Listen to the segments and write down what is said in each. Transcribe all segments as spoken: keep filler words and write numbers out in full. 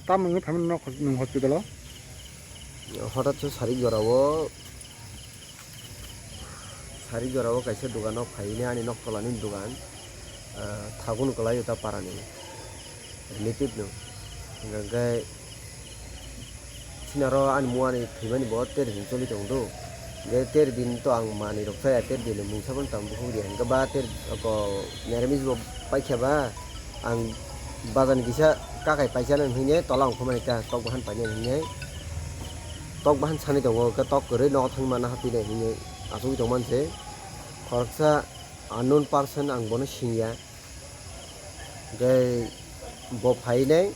Tamo wngwi phaimani nok hos-, nwng hospital o? Hotat khe sarik jora o, sarik jora o kaisa dogan o phaini ani nok tola ni dogan, ah, thagun kwlai o ta para ni relative no. Hingkha khe Sinaro ani muani thwimani bo ter din choli tong do. Je ter din to ang manwi rok chaya, ter din mungsa phano tang bukhuk di. Hingke ba ter ko neramis bo paikha ba ang bazar ni kisa kakai paisa nang hinye tola ongkha mani ta tok bahan painai hinye. Tok bahan sani tongo, ke tok kwrwi nogo thangwi manna hapinai hinye achugwi tongmani se. Khoroksa unknown person ang bono singya. Hingke bo phainai.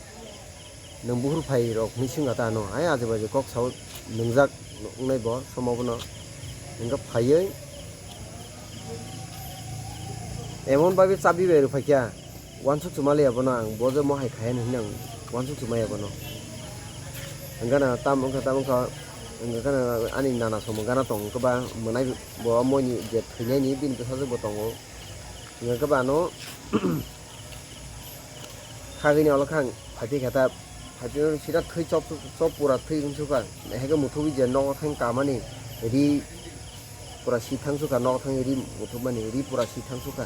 Nwng buhur phai rok hinwi swngkha ta ano, ai aje baje kok sao nwngjak wngnai bo somo bono. Hingkhe phaiwi emon bagwi chabi bai rw phaikha, uansuk chuma liya bono ang, bo je mohai khai hinwi ang uansuk chuma ya bono. Hingkhe na tam wngkha, tam wngkha, hingkhe na ani nana somo gana tong wngkha ba mwnai bo, moini je thwinaini bini bwsajwk bo tongo. Hingkhe ba ano Khagini olo khang phaiphikha ta, phaiphikha sida thwi chop, chop pura thwi wngsukha. Haikhe muthubwi je nogo thang kamani ri pura si thangsukha, nogo thang ri muthubmani ri pura si thangsukha.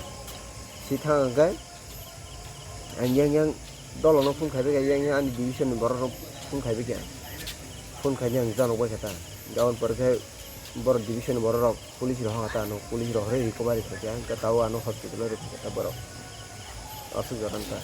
Si thang hwnkhe ang yang yang dolono phone khaibaikha, yang yang ani division ni borok rok phone khaibaikha. Phone khaina ang janok baikha ta. Aboni pore khe borok division ni borok rok police rok hokha ta ano, police rok hwnwi recovery khaikha, hwnkhe tabuk ano hospital o rwkha ta borok. Aswk jora wngkha.